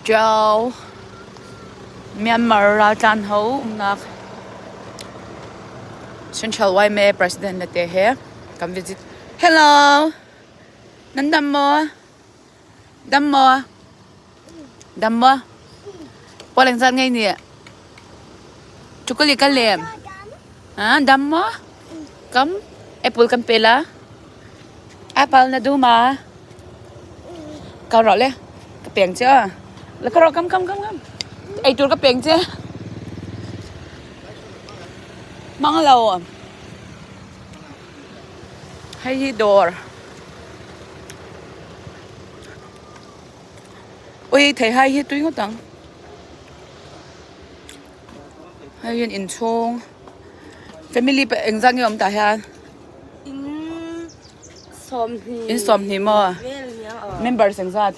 Ṭio Myanmar raltlan ho umnak Central YMA President le te he kan visit. Hello! Nan dam maw? Dam maw? Dam maw? Pawleng zat ngei nih. Cukuli ka lem. Ha, dam maw? Kam? Apple kan pe la. Apple na duh ma? Ka rawh le. Ka peng che. La ka rawh kam kam kam kam. Ei tur ka peng che. Mang lo. Hei hi dawr. Ui theihai hi tui ngawt ang. Hei hian inchhung family pawh engzat nge awm tah hian? In 20. In 20 maw? Vel niang aw. Members engzat?